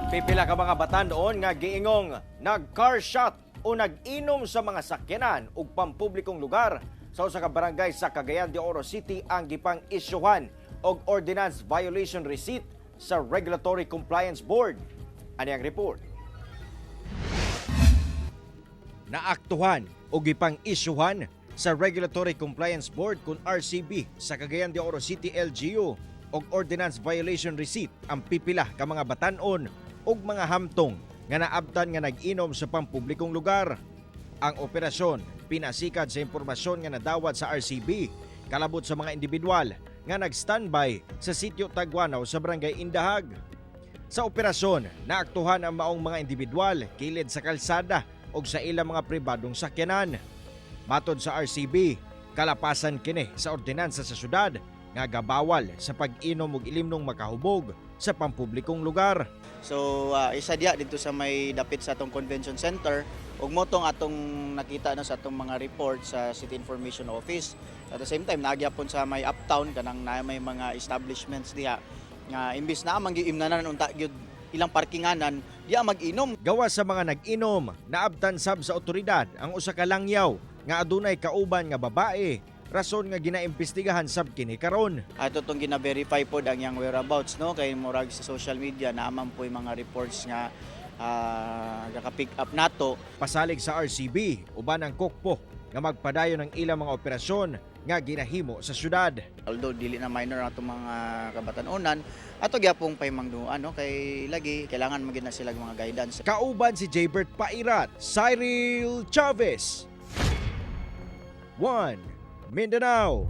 Pipila ka mga batan-on nga giingong nag-car shot o nag-inom sa mga sakyanan ug pampublikong lugar sa usa ka barangay sa Cagayan de Oro City ang gipang isyuhan og ordinance violation receipt sa Regulatory Compliance Board. Ani ang report. Naaktuhan o gipang isyuhan sa Regulatory Compliance Board kun RCB sa Cagayan de Oro City LGU og ordinance violation receipt ang pipila ka mga batan-on ug mga hamtong nga naabtan nga nag-inom sa pampublikong lugar. Ang operasyon pinasikat sa impormasyon nga nadawat sa RCB kalabot sa mga individual nga nag-standby sa sitio Tagwanao sa Barangay Indahag. Sa operasyon, naaktuhan ang maong mga individual kilid sa kalsada o sa ilang mga pribadong sakyanan. Matod sa RCB, kalapasan kini sa ordinansa sa syudad nga gabawal sa pag-inom og ilimnong makahubog sa pampublikong lugar. So isa diya dito sa may dapit sa atong convention center ug mao tong atong nakita na sa atong mga report sa City Information Office. At the same time, naa gyapon sa may uptown, kanang na may mga establishments diha nga imbis na mang giimnanan unta gyud ilang parkinganan, diya mag-inom. Gawa sa mga nag-inom, naabtan sab sa otoridad ang usa ka langyaw nga adunay kauban nga babae, rason nga ginaimbestigahan sab kini karon. Ato tong gina-verify pod ang iyang whereabouts, no, kay murag sa social media naaman po yung mga reports nga gaka-pick up nato. Pasalig sa RCB uban ang COCPO nga magpadayon ng ilang mga operasyon nga ginahimo sa syudad. Although dili na minor ang atong mga kabatan-onan, ato gyapong pahimangduan, no, kay lagi kailangan man gyud na sila mga guidance. Kauban si Jaybert Pairat, Cyril Chavez. 1 Mindanao.